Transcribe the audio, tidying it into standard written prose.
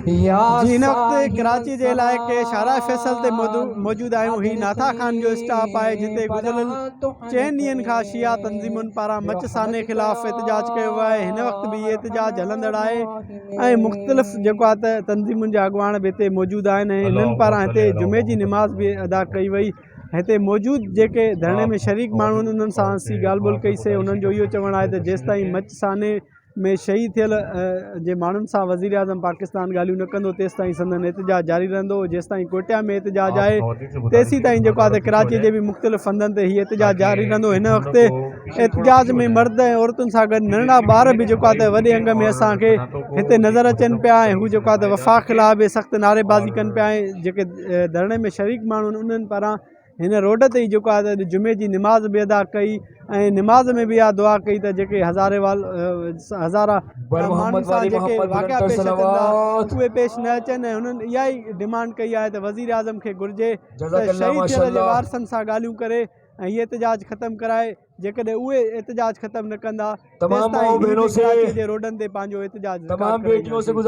جي هن وقت ڪراچي جي علائقي شاهراهه فيصل تي موجود آهيون هي ناٿا خان جو اسٽاپ آهي جتي گذريل چئن ڏينهن کان شيعا تنظيمن پاران مچ سانحي خلاف احتجاج ڪيو ويو آهي هن وقت به هي احتجاج هلندڙ آهي ۽ مختلف جيڪو آهي ته تنظيمن جا اڳواڻ به هتي موجود آهن ۽ انهن پاران هتي جمعي جي نماز به ادا ڪئي وئي هتي موجود جيڪي ڌرڻي ۾ شريڪ ماڻهو آهن انهن سان اسين ڳالهه ٻولهه ڪئي سي انهن جو اهو چوڻ آهي ته جيستائين مچ سانحي ۾ شهيد ٿيل جي ماڻهن سان وزيراعظم پاڪستان ڳالهيون نه ڪندو تيستائين سندن احتجاج جاري رهندو جيستائين ڪوئٽيا ۾ احتجاج آهي تيسيتائين جيڪو آهي ته ڪراچي جي به مختلف هنڌن تي هي احتجاج جاري رهندو هن وقت احتجاج ۾ مرد ۽ عورتن سان گڏ ننڍڙا ٻار به جيڪو آهي ته وڏي انگ ۾ اسان کي هتي نظر اچن پيا ۽ هو جيڪو آهي ته وفاق خلاف به سخت نعريبازي ڪن پيا ۽ جيڪي ڌرڻي ۾ شريڪ ماڻهو آهن انهن پاران هن روڊ تي ئي جيڪو آهي ته جمعي جي نماز به ادا ڪئي ۽ نماز ۾ به اها دعا ڪئي ته جيڪي هزاري وال هزارا ماڻهن سان جيڪي واقعا پيش اچن ٿا اهي پيش نه اچن ۽ هنن اها ئي ڊمانڊ ڪئي آهي ته وزير اعظم کي گهرجي ته شهيد ٿيل جي وارثن سان ڳالهيون ڪري ۽ هي احتجاج ختم ڪرائي جيڪڏهن اهي احتجاج ختم نه ڪندا تيستائين هي به ڪراچي جي روڊن تي پنهنجو احتجاج رڪارڊ ڪرائينداسين.